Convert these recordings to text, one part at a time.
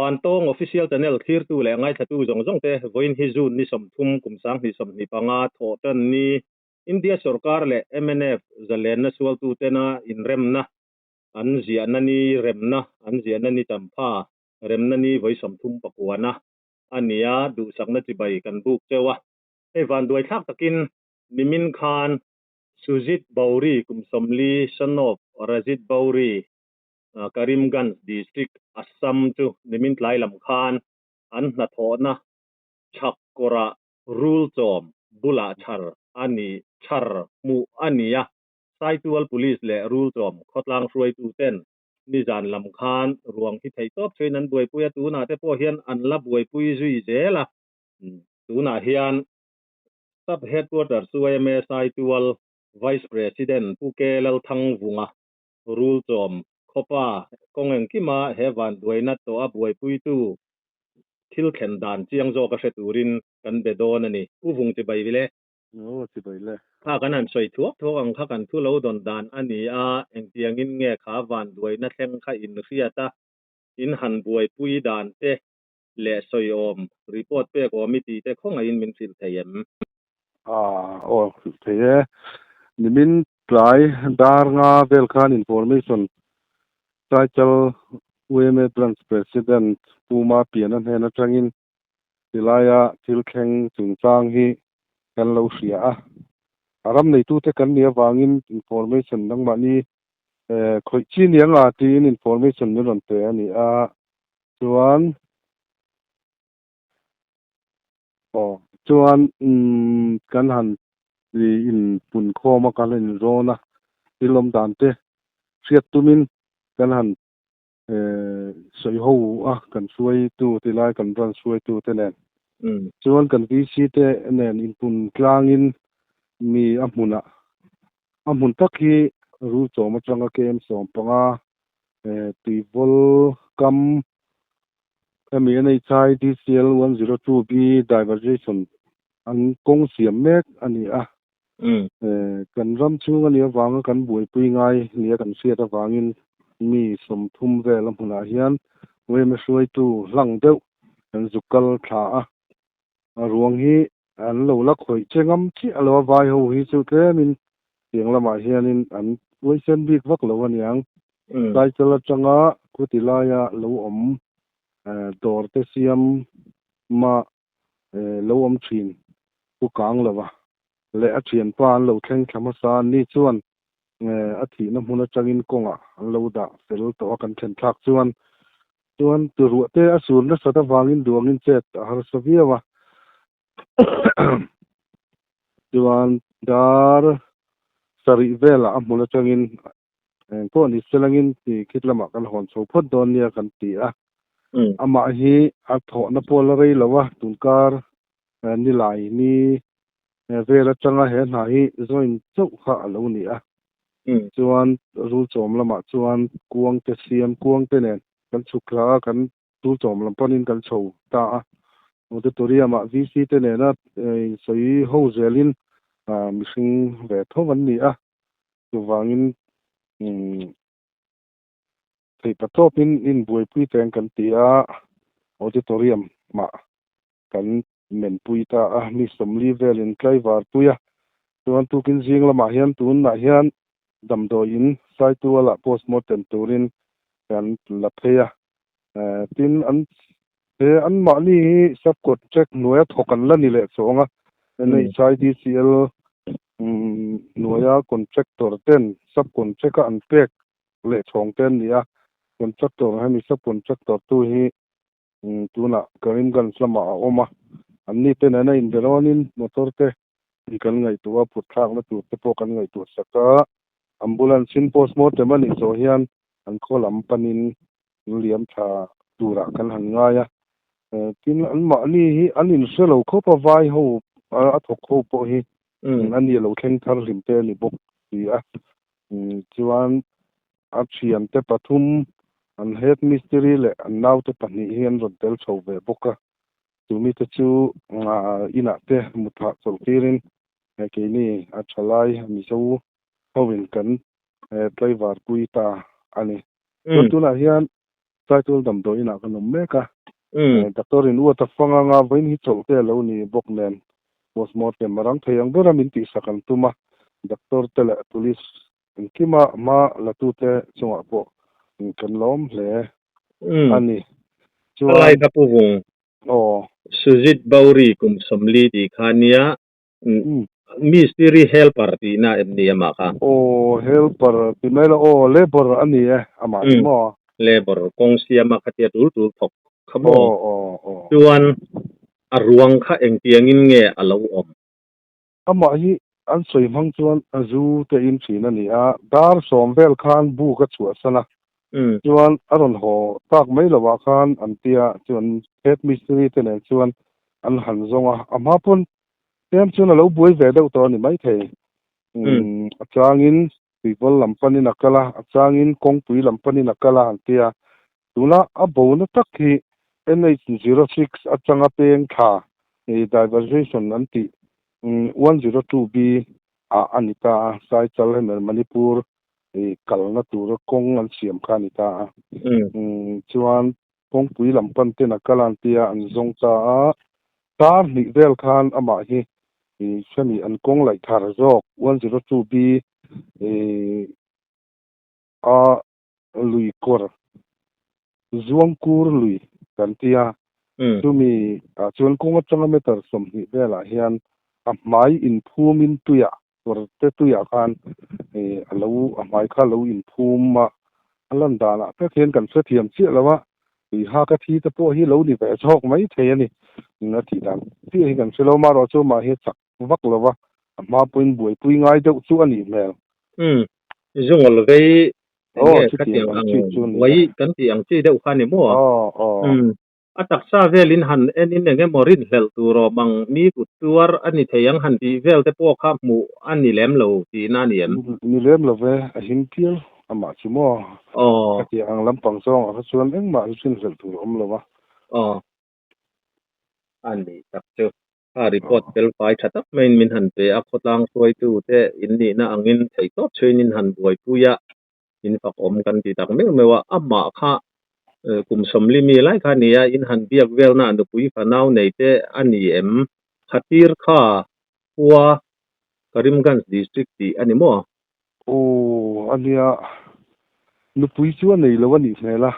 Vantawng Official Channel thlirtu leh ngaithlatu zawng zawng te vawiin hi June ni 30 kum 2025 thawhtan ni India sorkar leh mnf zalenna sualtu tena inremna an ziahna ni remna an ziahna ni champha remna ni vawi 39 na a ni a, duhsakna chibai kan buk cheu a. Hei vanduai thlak takin nimin khan Sujit Bauri kum 40 son of Rajit Bauri Karimganj District Assam chu nimin tlai lam khan an hnathawhna chhak kawrah rul chawm bulah chhar a ni chhar hmuh a ni a, Saitual Police leh rul chawm khawtlang hruaitu ten nizan lam khan ruang hi theih tawp chuin an buaipui a, tunah te pawh hian an la buaipui zui zel a, tunah hian Sub Headquarters YMA Saitual Vice President Pu K Lalthangvunga rul chawm khawpa kawng engkima he vanduaina tawh a buaipuitu thil thlen dan chiang zawk a hre turin kan be dawn a ni. Pu Vung chibai vile. Aw chibai le. Kha kan han sawi thuak thuak ang kha kan thu lo dawn dan a ni a, engtiangin nge kha vanduaina thleng kha in hriat a, in han buaipui dan te leh sawi awm, report pek awm i tih te khawngaihin min hrilh thei em? Aw hrilh thei e. Nimin tlai dar nga vel khan information Saichal UMA Branch President Pu Ma Piana hnen atangin tilaia thil thleng chungchang hi kan lo hria a. A ram neitute kan nih avangin information nangmahni khawih chi ni anga tiin information min rawn pe a ni a. Chuan aw chuan kan han in pun khawm a kan in rawn a thil awm dan te hriat tumin kan han sawi ho a kan hruaitu tilai kan branch hruaitu te nen chuan kan VC te nen inpun tlangin mi a hmunah a hmun tak hi rul chawm atanga KM 15 tuivawl kam hemi NHI DCL 102B diversion an kawng siam mek a ni a. Kan ram chhung a nih avanga kan buaipui ngai nia kan hriat avangin mi 30 vel a hmunah hian UMA hruaitu hlang deuh kan zuk kal thla a. A ruang hi an lo la khawih che ngam chiah lo a, vai ho hi chu tlemin tiang lamah hianin an uaisen bik vak lo a niang. Saichal atanga khuti laia lo awm dawr te siam ma lo awm thin pu kang lova leh a thianpa an lo thleng thla hmasa an ni chuan a thihna hmun atangin kawngah an lo dah fel tawh a kan thlen thlak chuan chuan turuah te a sur nasat avangin duangin chet a harsa viau a. Chuan dar sarih velah a hmun atangin engpawh ni selangin ti khit lamah kan hawn chho phawt dawn nia kan ti a. Amah hi a thawhna pawh la rei lo a, tunkar nilai ni vel atanga he hna hi join chauh kha a lo ni a. Chuan rul chawm lamah chuan kuang te siam kuang te nen kan chhuk thla a, kan rul chawm lam panin kan chho ta a. Auditorium ah VC te nena insawi ho zelin mihring ve tho an ni a. Chuvangin theih tawpin inbuaipui teng kan ti a, auditorium mah kan menpui ta a, mi 40 velin tlaivar pui a. Chuan tukin zing lamah hian tunah hian damdawiin Saitualah postmortem turin kan la phei a. Tin an he an mahni hi subcontract hnuaia thawk an la ni leh chawng a, NHIDCL hnuaia contractor ten subcontract a an pek leh chhawng te an ni a. Contractor hemi subcontractor tu hi tunah Karimganj lamah a awm a, an ni te nena inberawnin motor te kan ngaihtuah a, phut thlakna tur te pawh kan ngaihtuah sak a. Ambulance in postmortem a nih zawh hian an khaw lam panin liam tha turah kan han ngai a. Tin an mahni hi an inhre lo khawp a, vai ho a thawk ho pawh hi an ni lo thleng thar hlim te a ni bawk si a. Chuan a thian te pathum an head mistiri leh an naute pahnih hi an rawn tel chho ve bawk a. Chumi te chu inah te mutha chawlh tirin keini a thalai Mizo hoin kan tlaivar pui ta a ni. Chuan tunah hian Saitual damdawiinah kan awm mek a. Doctor in uat a fang anga vawiin hi chawlh te a lo ni bawk nen postmortem a rang thei ang bera min tihsak an tum a, doctor te leh police engkima hma la tute chungah pawh kan lawm hle a ni. Chuan. Lai kha Pu Vung. Aw. Sujit Bauri kum 40 tih kha nia Mistiri helper tihna em ni amah kha? Aw, helper ti mai lo, aw labour a ni e amah chu maw? Labour kawng siama khatia tul tul thawk kha maw? Aw, aw, aw. Chuan a ruang kha engtiangin nge a lo awm? Amah hi an sawi hmang chuan a zu te in thin a ni a, dar 10 vel khan buk a chhuahsan a, chuan a rawn haw tak mai lovah khan an tia chuan head mistiri te nen chuan an han zawng a, a hma pawn Tlem chuan a lo buai ve deuh tawh a ni maithei. A changin tuivawl lam panin a kal a, a changin kawngpui lam panin a kal a han ti a. Tuna a bona tak hi NH 06 atanga peng thla diversion an tih 102B ah a ni ta a, Saichal hemi Manipur kalna tura kawng an siam kha a ni ta a. Chuan Kawngpui lam pan ten a kal an tia an zawng ta a, tar hnih vel khan amah hi hemi an kawng laih thar zawk 102B a lui kawr Zuangkur lui kan tia chumi ah chuan kawng atanga meter 20 velah hian a hmai inphumin tuiah kawr te tuiah khan a lo a hmai kha a lo inphum a, a lan danah tak hian kan hrethiam chiah lo a, tui hak a thi te pawh hi lo ni ve zawk mai thei a ni. A tih dan chiah hi kan hre lo, amaherawh chu amah hi a chak vak lo va, a hma pawhin buaipui ngai deuh chu a nih hmel. Umm, zungawl vei eng nge khatiang ang buai kan tih ang chi deuh kha a ni maw? Umm. A taksa velin han enin eng emaw rinhlelh tur awm ang, mi kut tuar a ni thei ang han tih vel te pawh kha hmuh a ni lem lo tihna a ni em? Ni lem lo ve, a him pial amah chu maw? Aw. Ka tih ang lampang zawngah kha chuan engmah rinhlelh tur a awm lo a. Aw. A nih tak chu. Kha report fel fai tha tak maiin min han pe a, khawtlang hruaitu te in nihna angin theihtawp chhuiin in han buaipui a, in fak awm kan ti tak meuh meuh a, amah kha kum 40 mi lai kha a ni a, in han biak velna a nupui fanau nei te a ni em? Khatir kha khua Karimganj district tih a ni maw? Aw, a nia, nupui chu a nei lo a nih hmel a,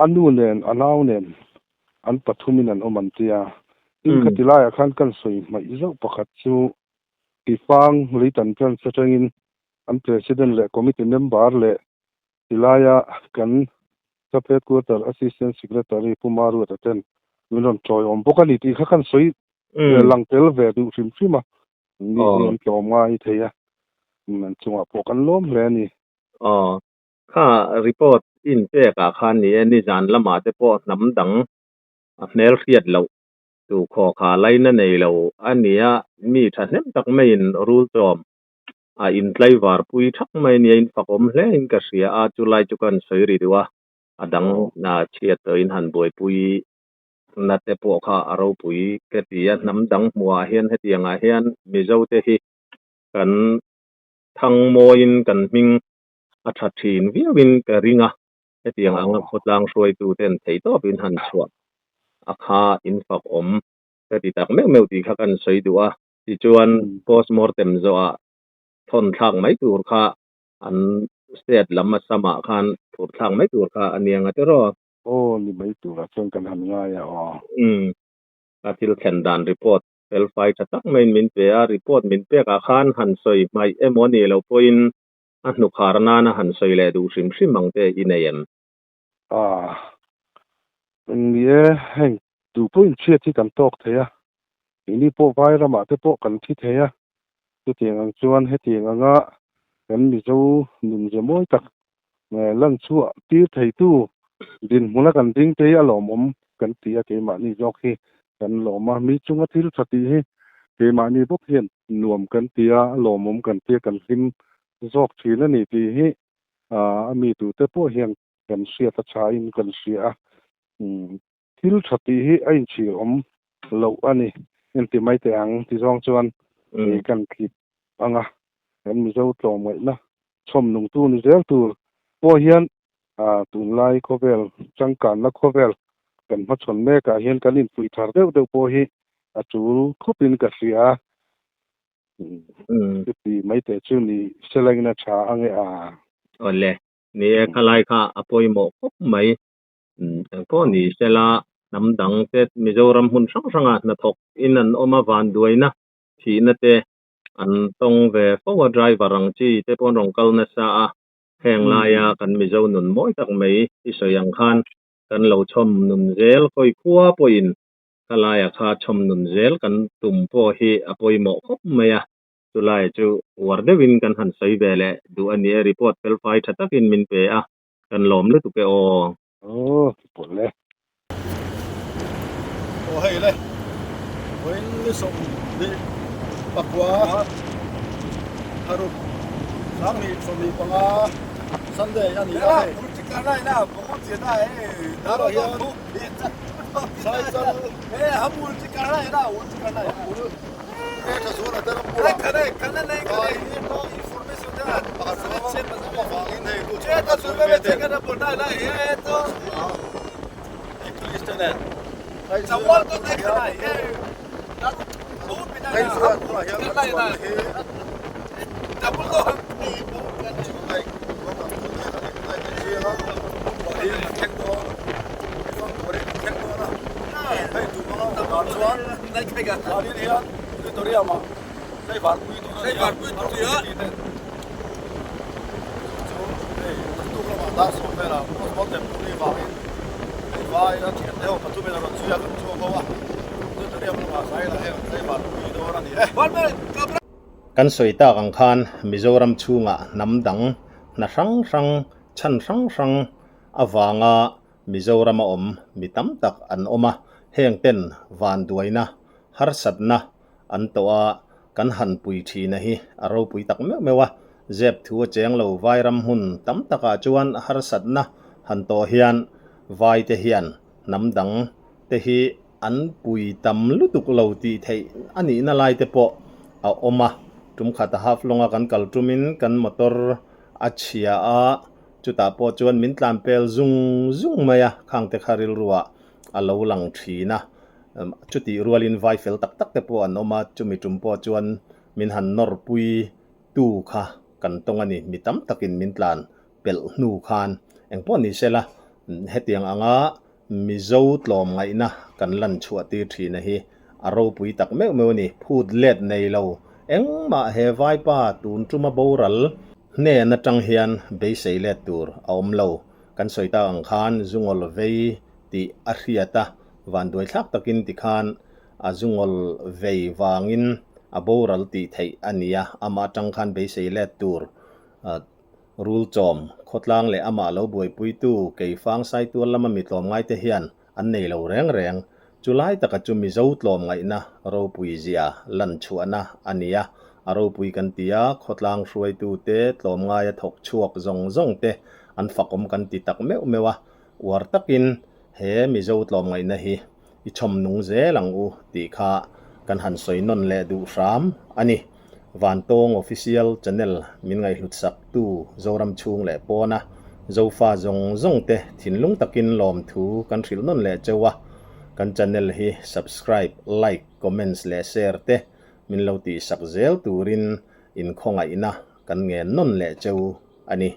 a nu nen a nau nen an pathumin an awm an tia, tin khati laiah khan kan sawi hmaih zauh pakhat chu Tifang Leitan Branch atangin an President leh Committee member leh tilaia kan Sub Headquarter Assistant Secretary Pu Maruata ten min rawn tawiawm bawk a ni tih kha kan sawi lang tel ve duh hrim hrim a, mi hi an tlawm ngai thei a, an chungah pawh kan lawm hle a ni. Aw, kha report in pek ah khan ni e, nizan lamah te pawh hnam dang a hmel hriat loh tu khaw kha laina nei lo a nia, mi thahnem tak maiin rul chawm a intlaivar pui thak mai nia in fakawm hle in ka hria a, chulai chu kan sawi ri deuh a, a dang chhiat tawh in han buaipui na te pawh kha a ropui ka ti a, hnam dang hmuhah hian hetiang ah hian Mizo te hi kan thang mawiin kan hming a tha thin viau in ka ring a, hetiang anga khawtlang hruaitu ten theihtawp in han chhuah a kha in fakawm ka ti tak meuh meuh tih kha kan sawi duh a. Tichuan postmortem zawhah thawn thlak mai tur kha an state lam Assam ah khan phur thlak mai tur kha a nia nga tiraw? Aw ni mai turah chuan kan han ngai a aw. Umm a thil thlen dan report fel fai tha tak maiin min pe a, report min pek ah khan han sawi hmaih emaw nih loh pawhin a hnukhar nana han sawi leh duh hrim hrim ang te i nei em? Ah eng ni e heng Tu pawhin chhiat hi kan tawk thei a, keini pawh vai ramah te pawh kan thi thei a, chutiang ang chuan hetiang anga kan Mizo nunze mawi tak lan chhuah tir theitu dinhmuna kan ding te hi a lawmawm kan ti a, keimahni zawk hi kan lawm a, mi chunga thil tha tih hi keimahni bawk hian nuam kan ti a, a lawmawm kan ti a, kan hlim zawk thin a ni tih hi a mi tute pawh hian kan hriat a thain kan hria a. Thil tha tih hi a inchhir awm loh a ni. Engti mai teh ang ti zawng chuan kan tlip ang a, kan Mizo tlawmngaihna chhawm nungtu ni zel tur pawh hian tunlai khawvel changkanna khawvel kan hmachhawn mekah hian kan infuih thar deuh deuh pawh hi a tul khawpin ka hria. Chuti mai teh chu ni selain a tha ang e a. Awle, ni e khalai kha a pawimawh khawp mai. Engpawh ni sela hnam dang te Mizoram hmun hrang hranga hnathawk in an awm a vanduaina thihna te an tawng ve fo a driver ang chi te pawh an rawn kal nasa a heng laia kan Mizo nun mawi tak mai i sawi ang khan kan lo chhawm nun zel khawi khua pawhin khalaiah kha chhawm nun zel kan tum pawh hi a pawimawh khawp mai a chulai chu uar deuhin kan han sawi ve leh duh a ni e report felfai tha takin min pe a Kan lawm lutuk e aw. Aw pawlh e. Aw hei le vawiin ni sawmhnih pakua tharuk sanghnih 25 Sunday a ni a hei. Tunah hian Saichal e tha zual a te ram bulah vai pakhat avangin hei tu chu kan sawi ve ten hei police te nen hei chuan hei chuan tunah hian kan chuanna hi hei kan thleng dawn thleng dawn a hei tum anga awm dan chuan zanin hian auditorium ah Tleivarpui tur a ni a, RCT ten chu hei naktuk lamah dar sawm velah postmortem tur ni vangin hei vai a thian te ho pathum in a rawn zui a kan chhuak ho a, auditorium lamah Zaila hian Tleivarpui dawn a ni e. Kan sawi tak ang khan Mizoram chhungah hnam dang hna hrang hrang chhan hrang hrang avanga Mizorama awm mi tam tak an awm a, heng ten vanduaina, harsatna an tawh a, kan han pui thina hi a ropui tak meuh meuh a, zep thu a cheng lo vairam hmun tam takah chuan harsatna han tawh hian vai te hian hnam dang te hi an pui tam lutuk lo tih theih a nihna lai te pawh a awm a, tum khat a half lawnga kan kal tumin kan motor a chhia a, chutah pawh chuan min tlan pel zung zung mai a, khang te kha rilruah a lo lang thin a. Chutih rualin vai fel tak tak te pawh an awm a, chumi tum pawh chuan min han nawrpui tu kha kan tawng a ni. Mi tam takin min tlan pelh hnu khan engpawh ni sela hetiang anga Mizo tlawmngaihna kan lan chhuah tir thina hi a ropui tak meuh meuh a ni. Phut let nei lo engmah he vaipa tun tuma boral hnen atang hian beisei let tur a awm lo. Kan sawi tak ang khan zungawl vei tih a hriat a, vanduaithlak takin tikhan a zungawl vei vangin a boral tih theih a ni a, amah atang khan beisei let tur rul chawm khawtlang leh amah lo buaipuitu Keifang Saitual lama mi tlawmngaite hian an nei lo reng reng. Chu lai taka chu Mizo tlawmngaihna ropui zia lan chhuahna a ni a, a ropui kan ti a, khawtlang hruaitute tlawmngaia thawk chhuak zawng zawng te an fakawm kan ti tak meuh meuh a, Uar takin he Mizo tlawmngaihna hi i chhawm nung zel ang u tih kha kan han sawi nawn leh duh hram a ni. Vantawng Official Channel min ngaihhlut sak tu Zoram chhung leh pawna Zofa zawng zawng te thinlung takin lawmthu kan hrilh nawn leh cheu a. Kan channel hi subscribe, like, comments leh share te min lo tihsak zel turin inkhawngaihna kan ngen nawn leh cheu a ni.